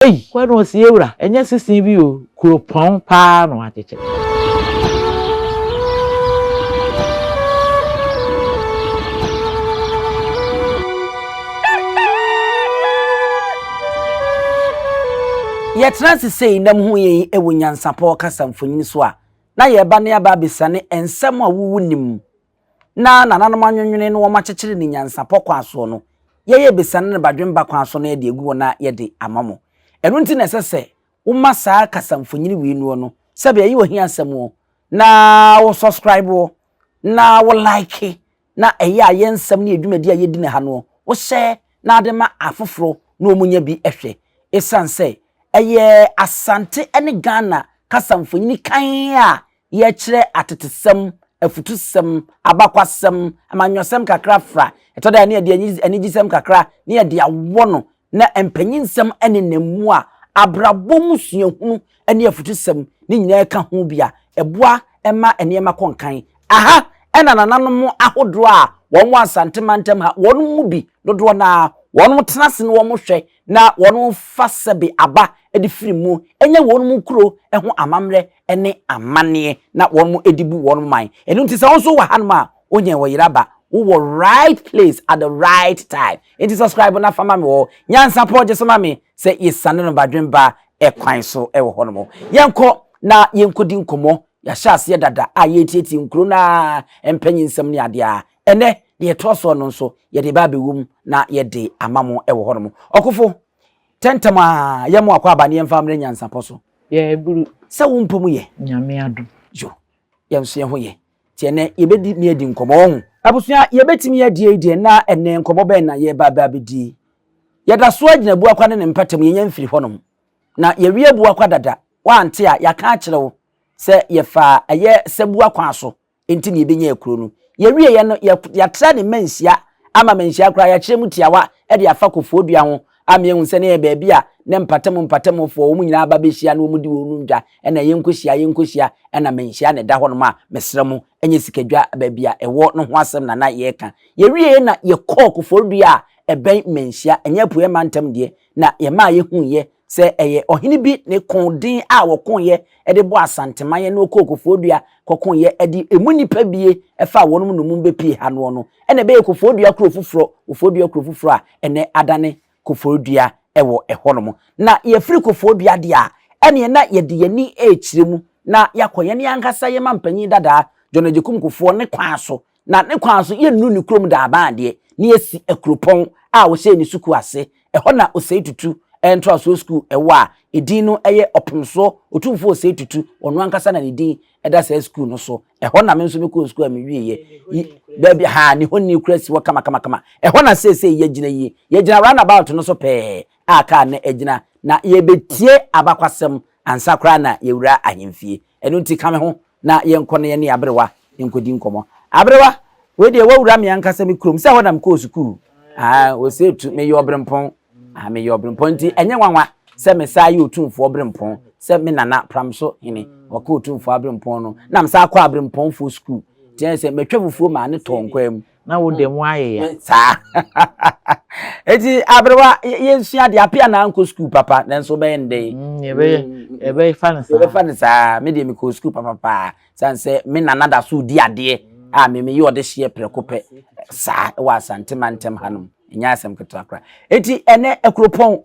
Ei! Kɔ na ɔsi yɛwura, ɛnyɛ sesen bi o, kuropɔn paa na wakyekyere. Yɛtena ase sei na muhu yɛn wɔ nyansapɔ kasa mfonini so a, na yɛreba ne aba abesiane nsɛm a wo wunim na nananom anwenwene na wɔakyekyere no nyansapɔ kwan soɔ no, yɛyɛ besiane no badwemba kwan so na yɛde agu hɔ na yɛde ama mo. Ɛno nti na ɛsɛ sɛ woma saa kasamfonini wei noɔ no, sɛbe ɛyɛ ohia asɛm o, na wo subscribe o, na wo like, na ɛyɛ a yɛn nsɛm ne yɛn dwumadi a yɛdi no ha noɔ, wohyɛ na ade ma afoforɔ na wɔn nya bi hwɛ. Ɛsiane sɛ ɛyɛ Asante ne Ghana kasamfonini kann a yɛkyerɛ atetesɛm, afutusɛm, abakwasɛm, amanyɔsɛm kakra fra. Ɛtɔ da a ne yɛde anigyesɛm kakra ne yɛde awɔ no na mpanyinsɛm nenam mu a abrabɔ mu suahunu ne afutusɛm ne nyinaa ka ho bi a, ɛboa ma nneɛma kɔ nkan. Aha na nananom ahodoɔ a wɔn wɔ Asante mantam ha, wɔn mu bi dodoɔ no ara, wɔn tena ase na wɔn hwɛ na wɔn fa sɛbe aba de firi mu nya wɔn mu kuro ho amammerɛ ne amanneɛ na wɔn de bu wɔn man. Ɛno nti sɛ wo nso wɔ hanom a, wonyɛ wɔ yera ba. Wowɔ right place at the right time. Nti subscribe na fa ma me wɔ Nyansapɔ gye so ma me sɛ yɛsiane no badwemba kwan so wɔ hɔnom. Yɛnkɔ na yɛnkɔdi nkɔmmɔ. Yɛahyɛ aseɛ dada a yɛretietie nkuro no ara mpanyinsɛm ne adeɛ a ɛnɛ deɛ ɛtoa soɔ no nso yɛde ba abɛwom na yɛde ama mo wɔ hɔnom. Ɔkofo, tɛntɛm a yɛ mo akɔ aba ne yɛmfa mmerɛ nyansapɔ so. Yɛaburu. Sɛ wo mpo mu yɛ. Nyame adom. Yo, yɛn nso yɛn ho yɛ. Nti ɛnɛ yɛbɛdi ne adi nkɔmmɔ wɔho. Abusua, yɛbɛtumi adie yi deɛ na ɛnɛ nkɔmmɔ bɛn na yɛreba abɛ abɛdie? Yɛda so ara gyina Abuakwa ne ne mpɔtam, yɛnya mfiri hɔnom. Na yɛawie Abuakwa dada, woante a, yɛaka akyerɛ wo sɛ yɛfaa ɛyɛ Sabua kwan so nti na yɛbɛnyaa kuro no. Yɛwieeɛ no, yɛatra ne manhyia ama manhyia koraa, yɛakyerɛ mu tiawa de afa Kofoɔ Dua ho ama yɛahu sɛ na ɛyɛ baabi a na mpatamu mpatamufoɔ wɔn nyinaa ba bɛhyia na wɔdi wɔn dwa, ɛna yɛnkɔhyia yɛnkɔhyia, ɛna manhyia na ɛda hɔnom a mesrɛ mo, ɛnyɛ sikadwa baabi a ɛwɔ no ho asɛm na na yɛreka. Yɛwieeɛ na yɛkɔɔ Kofoɔ Dua a ɛbɛn manhyia, ɛnyɛ Apueɛ mantam deɛ, na yɛmaa yɛhuiɛ sɛ ɛyɛ ɔhene bi ne ko den a wɔkoeɛ de bɔɔ Asanteman ne ɔkɔɔ Kofoɔdua kɔkoeɛ de emu nnipa bie faa wɔnom nnommum bɛpie ha noɔ no na ɛbɛyɛ Kofoɔdua kuro foforɔ, Kofoɔdua kuro foforɔ a ɛnnɛ adane Kofoɔdua wɔ ɛhɔnom. Na yɛfiri Kofoɔdua deɛ a, ɛneɛ na yɛde yɛn ani rekyerɛ mu na yɛakɔ yɛn ankasa yɛn mampanyin dadaa John Agyekum Kufuor ne kwan so Na ne kwan so yɛnnuru ne kurom daaban deɛ, na yɛasi akuropɔn a ɔhyɛɛ ne sukuu ase. Ɛhɔ na Osei Tutu ntoasoɔ sukuu wɔ a edin no yɛ Ɔpemsoɔ Otumfoɔ Osei Tutu, ɔno ankasa na ne din da saa sukuu no so. Ɛhɔ na me nso mekɔɔ sukuu a mewieeɛ. Yi, baabi, ha, ne honi kura si hɔ kamakamakama. Ɛhɔ na seesei yɛgyina yi. Yɛgyina roundabout no so pɛɛ a kaa no agyina, na yɛrebɛtie abakwasɛm ansa koraa na yɛawura ahemfie. Ɛno nti ka me ho na yɛnkɔ na yɛne aberewa nkɔdi nkɔmmɔ. Aberewa, wei deɛ woawura me ankasa me kurom, sɛ hɔ na mekɔɔ sukuu. Ah, wɔsɛ tu, meyɛ ɔberempɔn. Ah, meyɛ ɔberempɔn nti ɛnyɛ nwanwa sɛ mesaa yɛ otumfoɔ berempɔn, sɛ me nana Pramso hene, ɔka otumfoɔ aberempɔn no, na mesaa kɔ aberempɔnfoɔ sukuu. Nti ɛyɛ sɛ matwa fufuo maa ne tɔɔ nkwaa mu. Na wo deɛ mo ayɛ ya. Saa. Eti aberewa yɛnsua adeɛ apia na ankɔ sukuu papa nanso wobɛyɛ no dɛn? Mm, yɛbɛyɛ yɛbɛfa no saa. Yɛbɛfa no saa. Me deɛ mekɔɔ sukuu papa paa. Sane sɛ me nana da so di adeɛ a me meyɛ ɔdehyeɛ prɛko pɛ saa wɔ Asante mantam hanom. Ɛnyɛ asɛm ketewa koraa. Eti ɛnɛ Akuropɔn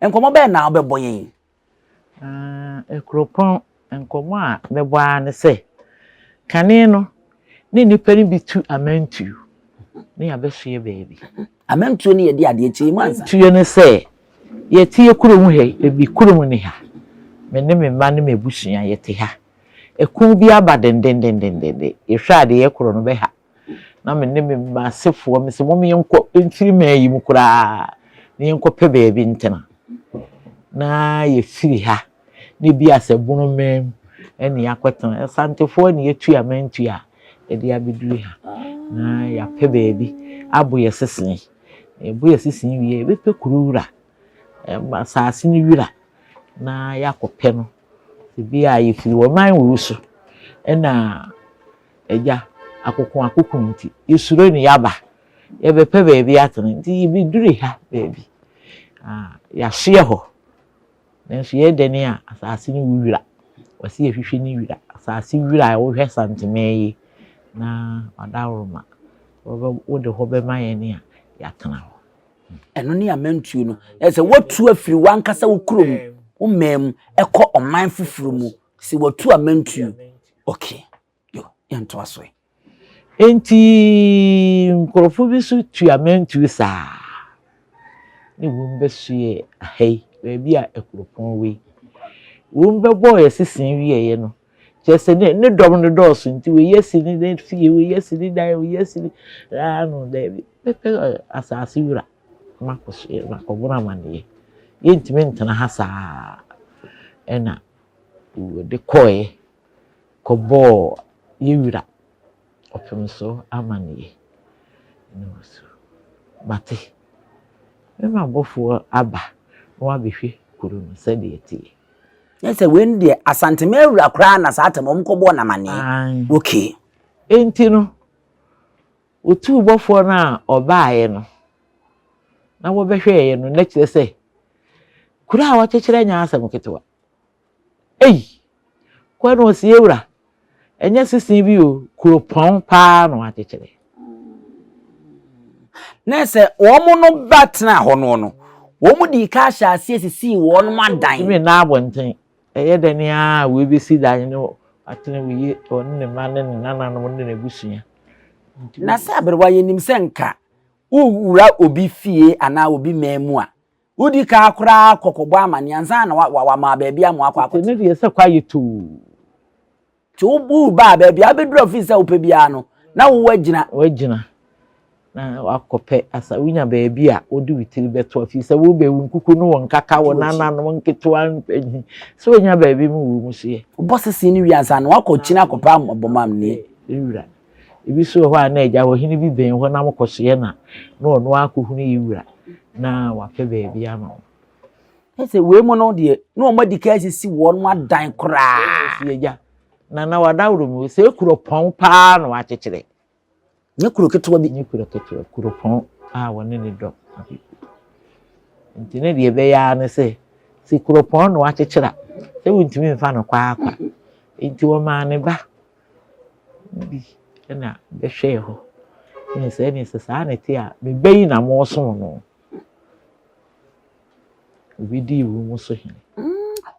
Nkɔmmɔ bɛn na wobɛbɔ yɛn? Kuropɔn, nkɔmmɔ a mɛbɔ ara ne sɛ, kane no, ne nnipa no bi tu amantuo na yɛabɛsoɛ baabi. Amantuo no yɛde adeɛ kyɛ mu ansa? Amantuo no sɛ, yɛte yɛ kurom ha yi, ebi kurom ne ha, me ne me mma ne m'abusua yɛte ha. Ɛko bi aba dendendendenden, yɛhwɛ a deɛ yɛkorɔ no bɛha. Na me ne me m'asefoɔ me sɛ mom yɛnkɔ mfiri man yi mu koraa na yɛnkɔpɛ baabi ntena. Na yɛfiri ha na ebi a sɛ bono man mu ɛne yɛakɔtena. Asantefoɔ ne yɛtu amantu a yɛde abɛduru ha na yɛapɛ baabi abo yɛ sesene. Yɛbo yɛ sesene wie a yɛbɛpɛ kuro wura, asase no wura na yɛakɔpɛ no. Ebi a yɛfiri wɔ man wei so ɛna Agya, akokoakoko nti, yɛsuro ne yɛaba. Yɛbɛpɛ baabi atena nti yɛbɛduru ha baabi. Ah, yɛahyeɛ hɔ. Nanso yɛyɛ dɛn a asase no wo wira. Wɔse yɛhwehwɛ ne wira. Asase wira a wohwɛ Santeman yi na Ɔdawroma wode hɔ bɛma yɛn a yɛatena hɔ. Ɛno ne amantuo no. Ɛyɛ sɛ woatu afiri w'ankasa wo kurom, wo man mu kɔ ɔman foforɔ mu. Sɛ watu amantuo. Okay. Yo, yɛntoa so ɛ. Enti nkurɔfo bi nso tu amantuo saa ne wɔn bɛsoɛɛ ha yi, baabi a akuropɔn wɔ yi. Wɔn bɛbɔɔ yɛ sesee wieeɛ no, kyerɛ sɛ ne ne dɔm no dɔɔso nti wei asi ne ne fie, wei asi ne dan, wei asi ne aa no daabi, mɛpɛ asase wura makɔ so makɔboro amaneɛ. Yɛntumi ntena ha saa ɛna wɔde kɔeɛ kɔbɔɔ yɛ wura ɔpemso amaneɛ. Ɛna ɔse, mate, mɛma abɔfoɔ aba na wɔabɛhwɛ kuro no sɛdeɛ ɛteɛ. Nyɛ sɛ wei no deɛ Asanteme awura koraa na saa atɛm wɔn kɔbɔɔ no amaneɛ. Okay. Enti no, wɔtuu bɔfoɔ no a ɔbaeɛ no, na wɔbɛhwɛeɛ no, na kyerɛ sɛ kuro a wɔakyekyere nyɛ asɛm ketewa. Ei! Kɔ na ɔsi ewura, ɛnyɛ sisi bi o, kuropɔn paa na wɔakyekyere. Na sɛ wɔn no ba tena hɔ no no, wɔn dii ka ahyɛ aseɛ sisii wɔn adan. Tumi nna abɔnten. Ɛyɛ dɛn ara a wei bɛsi dan no atena wei ɔne ne mma ne ne nananom ne n'abusua. Na sɛ aberewa yɛnim sɛ nka wowura obi fie anaa obi man mu a, Wodi kan koraa kɔ kɔbɔ amanneɛ ansa na wama baabi ama wakɔ akɔtena. Nti ne deɛ sɛ kwaeɛ too. Nti woreba a, baabi a wobɛduru a wofii sɛ wopɛ biara no, na wo woagyina. Woagyina na wakɔpɛ asa wonya baabi a wode wo tiri bɛto afiri sɛ wobɛ wo nkuku ne wo nkaka wo nananom nketewa mpanyin sɛ wonya baabi mu wɔ mu so yɛ. Wobɔ sese no wie ansa na wakɔ kyini akɔpɛ abɔmamneɛ. Wura. Ebi nso wɔ hɔ a na agya ɔhene bi bɛn hɔ na mokɔsoɛ na na ɔno ara akɔhunu yɛ wura na wapɛ baabi ama wo. Ɛsɛ wei mu no deɛ na wɔn adi kan asisi wɔn adan koraa. Ɛsɛ agya na na wadaworo mu sɛ kuropɔn paa na wakyekyere. Nyɛ kuro ketewa bi. Nyɛ kuro ketewa kuropɔn a wɔne ne dɔm abɛgu. Nti ne deɛ ɛbɛyɛ ara ne sɛ sɛ kuropɔn na wakyekyere a sɛ wontumi mfa no kwaakwa. Nti wɔmaa ne ba bi na bɛhwɛɛ hɔ. Ɛne sɛ ɛne sɛ saa na ɛte a, me ba yi na moresom no. Obedii wo mu so hene.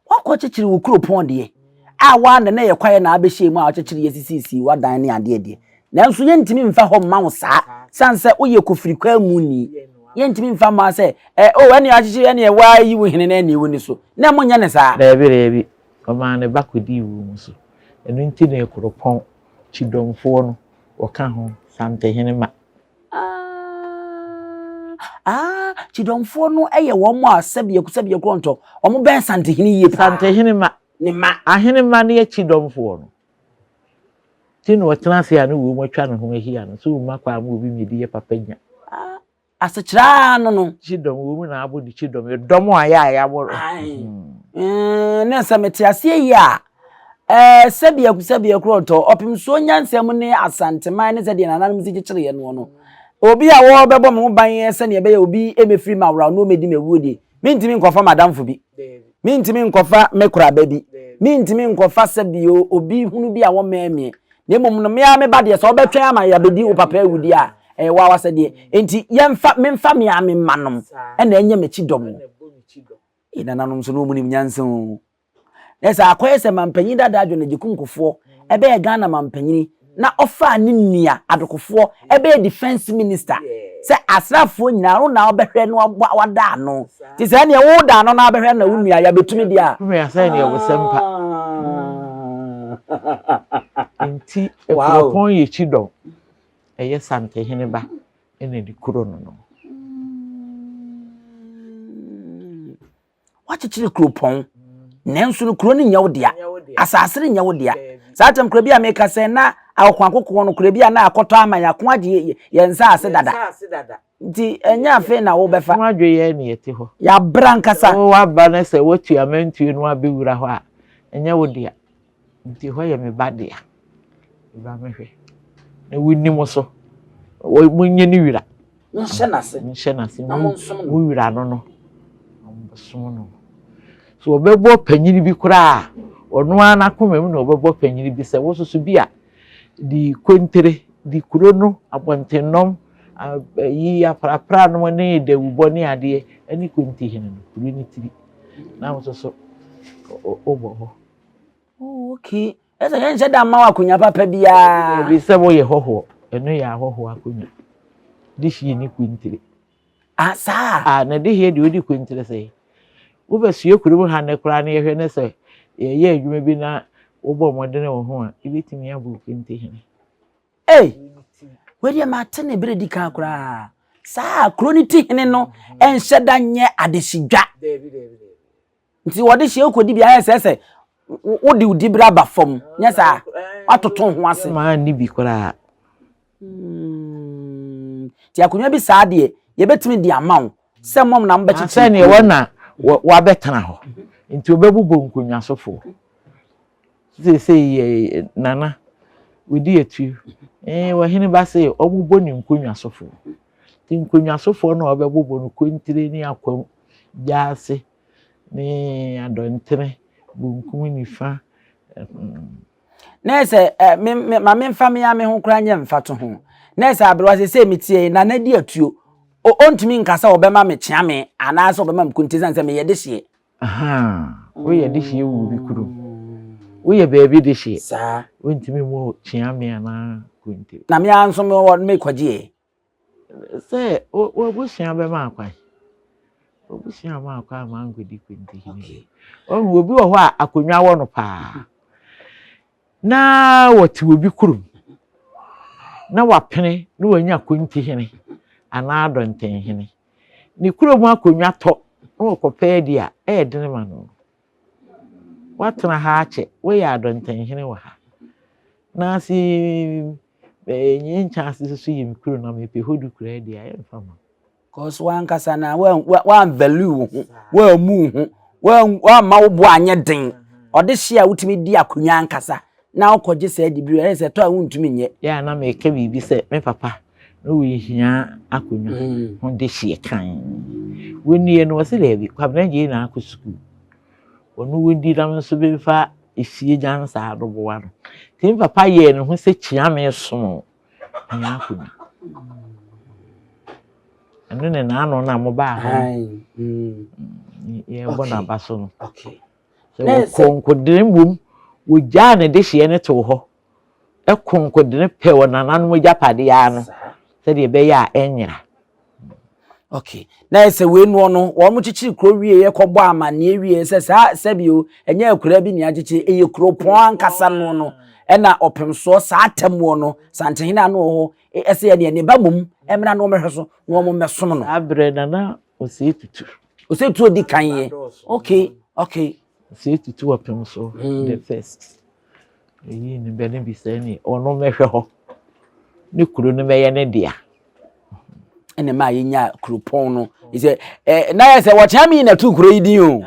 Woakɔkyekyere wo kuropɔn deɛ, a woa na na ɛyɛ kwaeɛ na abɛhyɛɛ mu a woakyekyere yɛ sisisii w'adan ne adeɛ deɛ, nanso yɛntumi mfa hɔ mma wo saa, sane sɛ woyɛ kofiri kwaa mu ni. Yɛntumi mfa mma sɛ, ɛ, o, ɛneɛ akyekyere ɛneɛ woayi wo hene na ɛneɛ wo ni so. Na monyɛ no saa. Daabi, daabi. Ɔmaa ne ba kɔdii wo mu so. Ɛno nti na Akuropɔn kyidɔmfoɔ no wɔka ho Santehene ma. Ah, ah, kyidɔmfoɔ no yɛ wɔn a sɛdeɛ sɛdeɛ korɔntɔ, wɔn bɛn Santehene yie paa. Santehene ma. Ne mma. Ahene mma no yɛ kyidɔmfoɔ no. Nti na ɔtena ase a ne wɔn atwa ne ho ahyia no, sɛ wɔmma kwan ma obi mmɛdi yɛ papa nya. Ah, Asekyerɛ ara no no. Kyidɔm wɔ mu na abɔ ne kyidɔm. Dɔm a yɛ a yɛabɔ no. Ae. Na sɛ mete aseɛ yie a, ɛɛ sɛdeɛ sɛdeɛ korɔtɔ, ɔpemsoɔ nyansa mu ne Asanteman ne sɛdeɛ nananom si kyekyereɛ noɔ no, obi a wɔrebɛbɔ me ho ban sɛdeɛ ɛbɛyɛ obi mmɛfiri m'aworaw na ɔmmɛdi m'awuo deɛ, mentumi nkɔfa m'adamfo bi. Mentumi nkɔfa me koraba bi. Mentumi nkɔfa sɛbio obi hunu bi a wɔmmɛn meɛ. Na mmom no, me ara me ba deɛ, sɛ wobɛtwɛn ama yɛabɛdi wo papa awu deɛ a, ɛyɛ wo ara w'asɛdeɛ. Enti yɛmfa, memfa me ara me mma nom na ɛnyɛ m'akyi dɔm o. Ei, nananom nso na wɔnim nyansa o. Na sɛ akɔyɛ sɛ mampanyin dada John Agyekum Kufuor ɛbɛyɛ Ghana mampanyini na ɔfaa ne nua Adokofoɔ ɛbɛyɛ defence minister sɛ asraafoɔ nyinaa wo na wobɛhwɛ na wada ano. Nti sɛ ɛneɛ wo da ano na wabɛhwɛ na wo nua yɛabɛtumi deɛ a. Hwɛ sɛ neɛ wo sɛm pa. Nti Akuropɔn yɛ kyidɔm ɛyɛ Santehene ba ɛna ne kuro no no. Woakyekyere kuropɔn, nanso no kuro no nyɛ wo dea, asase no nyɛ wo dea. Saa tam kuro bi a meka sɛ na akokoakokoɔ no kuro bi a na akɔtɔ ama yɛn ako agye yɛn nsaase dada. Nti ɛnyɛ afei na wobɛfa. Ho adwe yɛn na yɛte hɔ. Yɛabrɛ ankasa. Sɛ woaba na sɛ woatu amantuo no abɛwura hɔ a, ɛnyɛ wo dea. Nti hɔ yɛ me ba dea. Me ba mɛhwɛ. Na wonni mo so. Monyɛ ne wira. Monhyɛ n'ase. Monhyɛ n'ase. Na monsom no. Mo wira no no. Monsom no. So wɔbɛbɔ panyin bi koraa a, ɔno ara n'akoma mu na ɔbɛbɔ panyin bi sɛ wososo bi a di kontere, di kuro no abɔntennɔm, ayi aprapra nom ne dawubɔ ne adeɛ ne kontihene no, kuro no tiri. Na wososo wobɔ hɔ. Oh, okay. Ɛsɛ yɛnhyɛ da mma wo akonnwa papa biara. Ebi sɛ woyɛ hɔhoɔ, ɛno yɛ ahɔhoɔ akonnwa. De hyie ne kontire. Ah, saa. Ah, na de hie deɛ wodi kontire sɛ. Wobɛsua kurom ha nnɛ koraa na yɛhwɛ ne sɛ yɛyɛ adwuma bi na wobɔ mmɔden wɔ ho a, ebɛtumi abɔ kontihene. Ei, wei deɛ mate ne berɛ di kan koraa. Saa kuro no ti hene no nhyɛ da nyɛ adehyedwa. Nti wɔde hyɛ wokɔdi bi ayɛ sɛ sɛ wode wo dibere aba fam nyɛ saa watoto ho ase. Maa nni bi koraa. Hmm. Nti akonnwa bi saa deɛ yɛbɛtumi de ama wo sɛ mɔm na mobɛkyekyere. Sɛdeɛ wɔn na wabɛtena hɔ nti wɔbɛbobɔ nkonnwa sofoɔ. Seesei yɛ nana wɔdi atuo. Ee ɔhene ba se wɔbɔ ne nkonnwa sofoɔ. Nti nkonnwa sofoɔ no a wɔbɛbobɔ no kontire ne akwam gyaase ne adɔntene bonkum nifa. Na sɛ ɛ me me ma memfa me ara me ho koraa nyɛ mfatoho. Na sɛ aberewa seesei metie yi nana di atuo. O ontumi nka sɛ ɔbɛma me kyeame anaasɛ ɔbɛma me kontire sane sɛ meyɛ dehyeɛ. Ahaa, woyɛ dehyeɛ wɔ obi kurom. Woyɛ baabi dehyeɛ. Saa. Wontumi mmɔ kyeame anaa kontire. Na me ara nso mewɔ mekɔgye ɛ. Sɛ w'abusua bɛma akwan. W'abusua ama akwan ama ankɔdi kontihene bi. Wahu obi wɔ hɔ a akonnwa wɔ no paa. Na wɔte obi kurom. Na wapene na wanya kontihene anaa dɔntenhene. Ne kurom akonnwa tɔ na wɔkɔpɛ adi a, ɛyɛ dene ma no. Woatena ha akyɛ, woyɛ adɔntɛnhene wɔ ha. Na ase nyɛ nkyɛn ase so yɛ me kuro na mepɛ hɔ du koraa di a, ɛmfa ma. Cause wankasa na wan value wo ho, wammu wo ho, wamma wo bo anyɛ den. Ɔde hye a wotumi di akonnwa ankasa na wokɔgye saa dibere ɛyɛ sɛ ɛtɔ a wontumi nyɛ. Yɛ a na meka biribi sɛ me papa na wɔhia akonnwa mm. ho de hyeɛ kan. Wɔnnie no wɔse daabi, Kwabena Gyei na akɔ sukuu. Ɔno wɔdi nam nso bɛmfa efie nyansa no boa no. Nti me papa yɛɛ ne ho sɛ kyiame som hia akonnwa. Ɛno ne n'ano no a mobaa hɔ no. Mm. Yɛbɔ n'aba so no. Okay. Sɛ wɔkɔɔ nkodene mmom, wɔgyaa ne dehyeɛ no too hɔ, koo nkodene pɛ wɔ nananom agyapadeɛ ano sɛdeɛ ɛbɛyɛ a ɛnyera. Okay. Na yɛ sɛ wei noɔ no, wɔn kyekyere kuro wieɛ kɔbɔ amanneɛ wieɛ sɛ saa sɛbio ɛnyɛ akuraa bi nea akyekyere, ɛyɛ kuropɔn ankasa no no, ɛna ɔpemsoɔ saa atemmuo no, Santehene a na ɔwɔ hɔ ɛsɛ yɛ deɛ ne ba mmom mmra na wɔmmɛhwɛ so na wɔn mmɛsom no. Saa berɛ na na Osei Tutu. Osei Tutu odi kan yɛ. Okay, okay. Osei Tutu ɔpem so hmm. the first. Eyi ne bɛ ne bi sɛ ne ɔno mɛhwɛ hɔ. Ne kuro no mɛyɛ ne dea. Ɛna maa yɛnya kuropɔn no. Sɛ ɛ na yɛ sɛ wɔkyɛn mi na tu kuro yi din o.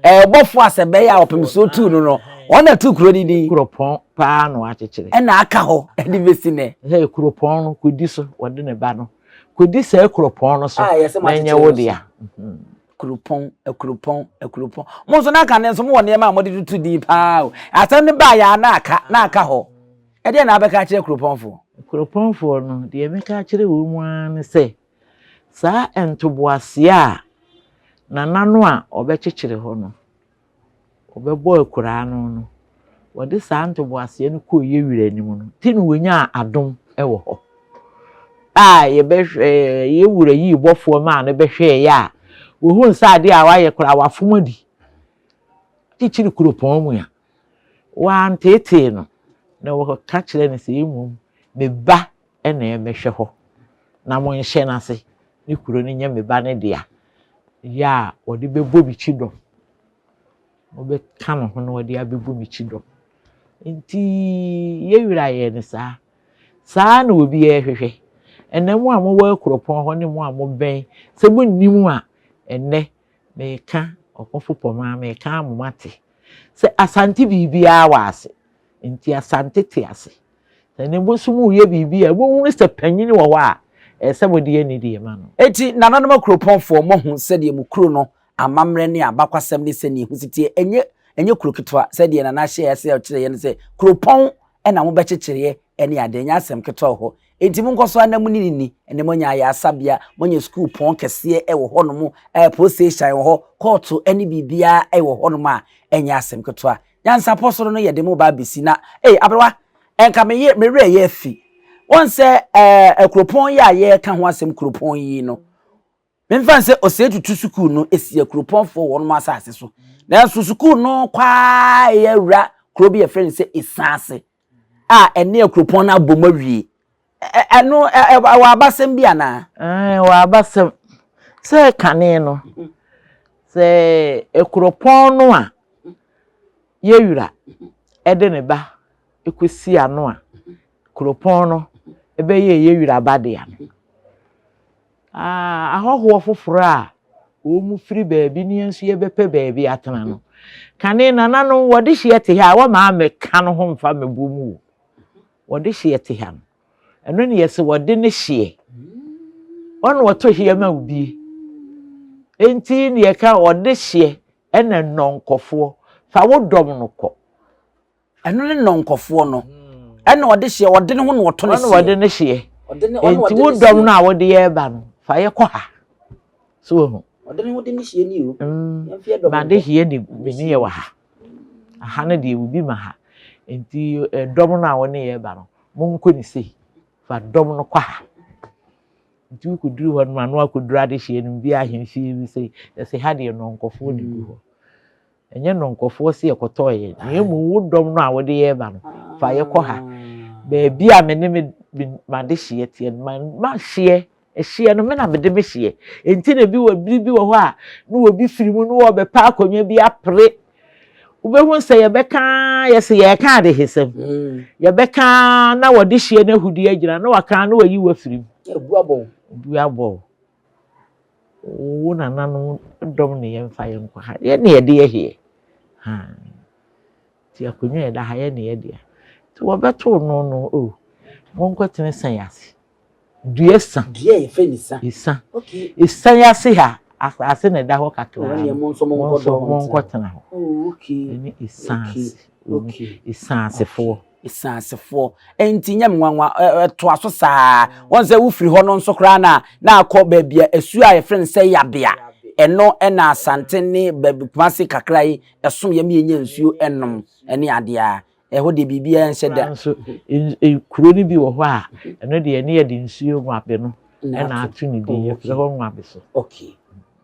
Ɛɛ bɔfo asɛ bɛyɛ a ɔpem so tu no no. Wɔn na tu kuro yi din. Kuropɔn paa na wakyekyere. Ɛna aka hɔ ɛde besi nɛ. Sɛ kuropɔn no kodi so wɔde ne ba no. Kɔdi saa kuropɔn no so na ɛnyɛ wo dea. Mhm. Kuropɔn, akuropɔn, akuropɔn. Mo nso na aka ne nso mowɔ nneɛma a mode toto din paa o. Asɛm no baa yɛ a na aka, na aka hɔ. Ɛdeɛn na wobɛka akyerɛ kuropɔnfoɔ? Kuropɔnfoɔ no, deɛ mɛka akyerɛ wɔn mu ara ne sɛ, saa ntoboaseɛ a nana no a ɔbɛkyekyere hɔ no, wɔbɛbɔ akuraa no no, wɔde saa ntoboaseɛ no kɔɔ yɛ wura anim no, nti na wɔnyaa adom wɔ hɔ. A yɛbɛhwɛ yɛ wura yii bɔfoɔ maa no bɛhwɛeɛ a, wɔhuu sɛ adeɛ a wayɛ koraa wafom adi. Kyekyere kuropɔn mu a, wɔanteetee no, na wɔka kyerɛ no sɛ mmom me ba na ɛmmɛhwɛ hɔ, na monhyɛ no ase, ne kuro no nyɛ me ba no dea, yɛ a wɔde bɛbɔ me kyidɔm. Wɔbɛka ne ho na wɔde abɛbɔ me kyidɔm. Nti yɛ wura yɛɛ no saa. Saa na obiara hwehwɛ. Ɛnnɛ mo a mowɔ akuropɔn hɔ ne mo a mobɛn, sɛ monnim a, ɛnnɛ meka ɔkofo pɔmaa, meka ama moate sɛ Asante biribiara wɔ ase. Nti Asante te ase. Sɛ ne mo nso moreyɛ biribi a, mohunu sɛ panyin wɔ hɔ a, ɛsɛ sɛ mode anidie ma no. Enti nananom akuropɔnfoɔ, moahu sɛdeɛ mo kuro no amammerɛ ne abakwasɛm ne sɛnea ɛho si teɛ. Ɛnyɛ ɛnyɛ kuro ketewa sɛdeɛ Nana hyɛɛ aseɛ ɔkyerɛ yɛn sɛ kuropɔn na mobɛkyekyereɛ ne adeɛ, ɛnyɛ asɛm ketewa wɔ hɔ. Enti monkɔ so ara na monni no ni. Ɛnnɛ moanya ayaresabea, moanya sukuupɔn kɛseɛ wɔ hɔnom, ɛɛ police station wɔ hɔ, kɔɔto ne biribiara wɔ hɔnom a ɛnyɛ asɛm ketewa. Nyansapɔ soro no yɛde mo ba abɛsi na, ei aberewa, ɛnka me ye, me werɛ yɛ afi. Wɔn sɛ ɛɛ kuropɔn yi a yɛreka ho asɛm kuropɔn yi no, Memfa no sɛ Osei Tutu Sukuu no si Akuropɔnfoɔ wɔnom asase so. Nanso sukuu no kɔ ara yɛ awura kuro bi yɛfrɛ no sɛ Esaase a ɛne Akuropɔn no abom awie. Ɛno ɛwɔ abasɛm bi anaa? Ɛwɔ abasɛm. Sɛ kane no, sɛ Akuropɔn no a yɛwura de ne ba kɔsi ano a, kuropɔn no bɛyɛ yɛwura ba dea no. Ahɔhoɔ foforɔ a wɔfiri baabi ne yɛn nso yɛbɛpɛ baabi atena no, kane nananom wɔde hyeɛ te ha a wɔmaa mɛka no ho mfa mɛbɔ mu o. Wɔde hyeɛ te ha no, ɛno ne yɛsɛ wɔde ne hyeɛ. Wɔn na wɔto hyeɛ ma obie. Enti ne yɛka wɔde hyeɛ ɛna nnɔnkɔfoɔ fa wo dɔm no kɔ. Ɛno ne nnɔnkɔfoɔ no. Ɛna ɔde hyeɛ, ɔde ne ho na ɔto ne hyeɛ. Ɔna ɔde ne hyeɛ. Enti wo dɔm no a wode yɛ ba no, fa yɛ kɔ ha. So wahu? Ɔde ne ho de ne hyeɛ ni o. Mm. Made hyeɛ ni me ne yɛ wɔ ha. Aha no deɛ obi ma ha. Enti dɔm no a wo ne yɛ ba no, monkɔ ne sei. Fa dɔm no kɔ ha. Nti wokɔduru hɔ no ma no akɔduru adehyeɛ no bi ahemfie bi sei. Yɛsɛ ha deɛ nnɔnkɔfoɔ na gu hɔ. Ɛnyɛ nnɔnkɔfoɔ se yɛkɔtɔɔ yɛn, na mmom wo dɔm no a wode yɛn reba no, fa yɛ kɔ ha. Baabi a me ne me m'adehyeɛ teɛ no, m'ahyeɛ, ɛhyeɛ no, me na mede me hyeɛ. Enti na ebi wɔ bere bi wɔ hɔ a, na obi firi mu na wɔbɛpɛ akonnwa bi apere. Wobɛhu sɛ yɛbɛka yɛsɛ yɛreka adehesɛm. Mm. Yɛbɛka na wɔde hyeɛ no ahudi agyina na waka na wayi wafiri mu. Ebu abɔ wo. Ebu abɔ wo. Wo nananom dɔm ne yɛmfa yɛn nkɔ ha. Yɛn na yɛde yɛ heɛ. Ha. Nti akonnwa a ɛda ha yɛn na yɛde a. Nti wɔbɛtoo no no o. Oh, monkɔtena sa yi ase. Dua sa. Dua a yɛfrɛ no sa. Esa. Okay. Esa yi ase ha. Asase na ɛda hɔ kakra. Wɔn mo nso monkɔtena hɔ. Oh, okay. Ɛne esa ase. Okay. Esa asefoɔ. Esuasefoɔ. Enti nyɛ me nwanwa, ɛtoa so saa. Wɔn sɛ wofiri hɔ no nso koraa na na akɔ baabi a asuo a yɛfrɛ no sɛ Yabea. Ɛno na Asante ne baabi Kumasi kakra yi ɛsom yɛ ma yɛnya nsuo nom ne adeɛ a. Ɛhɔ deɛ biribiara nhyɛ da. Nso kuro no bi wɔ hɔ a ɛno deɛ ɛne yɛde nsuo Nwabe no na ato ne din. Yɛfrɛ hɔ Nwabe so. Okay,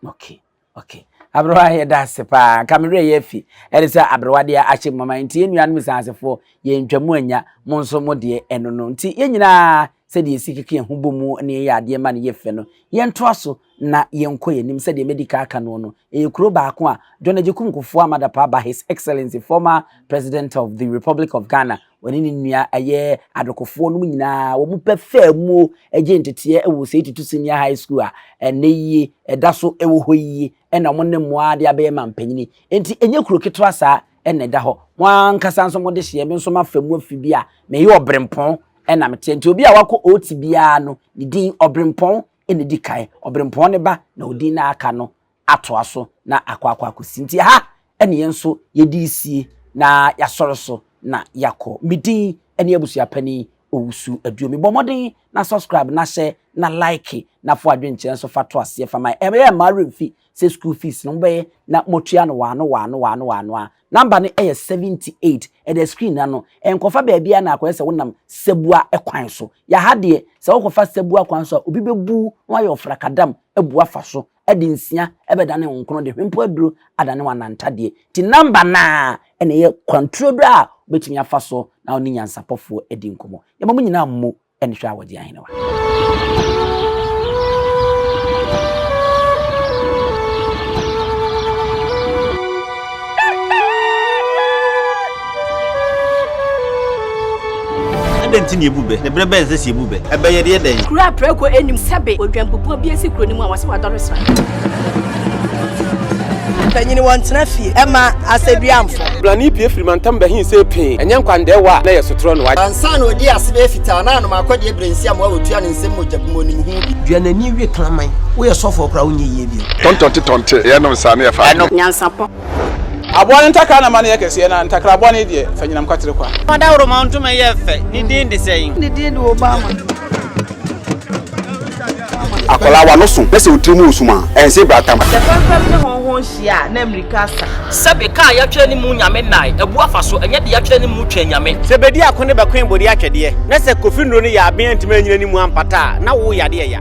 okay. Okay. Aberewa yɛda ase paa. Nka me werɛ yɛ afi. Ɛde sɛ aberewa deɛ ahyɛ mu mama. Nti yɛn nuanom Nsansefoɔ yɛntwa mu anya. Mo nso mo deɛ ɛno no. Nti yɛn nyinaa sɛdeɛ yɛsi keka yɛn ho bɔ mu na yɛyɛ adeɛ ma no yɛ fɛ no, yɛntoa so na yɛnkɔ yɛn anim. Sɛdeɛ madi kan aka noɔ no, ɛyɛ kuro baako a John Agyekum Kufuor Amadapaa Aba, His Excellency former President of the Republic of Ghana, Wɔne ne nua ɛyɛ adokofoɔ nom nyinaa wɔn pɛ faa muo gye nteteɛ wɔ Osei Tutu Senior High School a ɛnɛ yie ɛda so wɔ hɔ yie ɛna wɔn ne mmoa de abɛyɛ mampanyini. Enti ɛnyɛ kuro ketewa saa ɛna ɛda hɔ. Mo ankasa nso mo de hyeɛ me nso mafa mu afi bi a meyɛ ɔbrempɔn ɛna meteɛ. Nti obi a wakɔ OT biara no ne din ɔbrempɔn ɛna ɛdi kan. Ɔbrempɔn ne ba na odin na aka no atoa so na akɔ akɔ akɔsi. Nti ɛha ne yɛn nso yɛde resie na yɛasɔre so na yɛakɔ. Me din ne Abusuapanin Owusu Aduomi. Bɔ mmɔden na subscribe na hyɛ na like na fa w'adwenkyerɛ nso fa to aseɛ fa ma yɛn. Ɛyɛ mma werɛ mfi sɛ school fees no mobɛyɛ na moatua no waano waano waano waano a. Number no yɛ 78, ɛda screen no ano. Nkɔfa baabiara na akɔyɛ sɛ wonam Sabua kwan so. Yɛha deɛ, sɛ wokɔfa Sabua kwan so a, obi bɛbu wo na wayɛ wo frakadam abu afa so. de nsia bɛdane wo nkono de hwempo aduro adane wo anantadeɛ. Nti number no ara na ɛyɛ kwanturoduro a wobɛtumi afa so na wo ne nyansapɔfoɔ adi nkɔmmɔ. Yɛma mo nyinaa mmo ne hwɛ a wɔgye ahenewa. Adɛn nti na yɛbu bɛ? Na berɛ bɛn na ɛsɛ sɛ yɛbu bɛ? Ɛbɛ yɛde yɛ dɛn? Kuro a prako nnim sɛbe odwanbubuo bi asi kuro no mu a wɔse wadɔre sran. Panyin wɔntena fie ɛma asɛduamfo. Blani pue firi mantam bɛhe sɛ pee, ɛnyɛ nkwandɛɛwa a na ɛyɛ sotorɔ no wa. Ansa na ɔdii ase bɛyɛ fitaa na anom akɔdeɛ berɛ nsi amoa wɔtua ne nsam mogya bu mu ɔnim ho bi. Dua n'ani we kraman, woyɛ sɔfoɔ koraa wonyɛ yie bio. Tɔntɔnte tɔnte, yɛnom saa ne yɛfa adeɛ. Nyansapɔ. Aboa no ntakra na ma no yɛ kɛseɛ, na ntakra bɔne deɛ, fa nyinam kwatere kwa. Ɔdawuroma ntoma yɛ fɛ, ne din de sɛn? Ne din de Obama. Akwadaa w'ano so na sɛ wo tiri mu resum a, ɛnse bratam. Sɛ fɛmfɛm ne hɔnhɔn hyia a, na mmirika asa. Sɛbe kaa yɛatwerɛ ne mu nyame nnae, abu afa so, ɛnyɛ de yɛatwerɛ ne mu twɛn nyame. Sɛ bedi ako ne bɛkoe bode atwɛdeɛ, na sɛ Kofi nnuro no yɛ aben antumi anyina ne mu ampata a, na wo yadeɛ ya.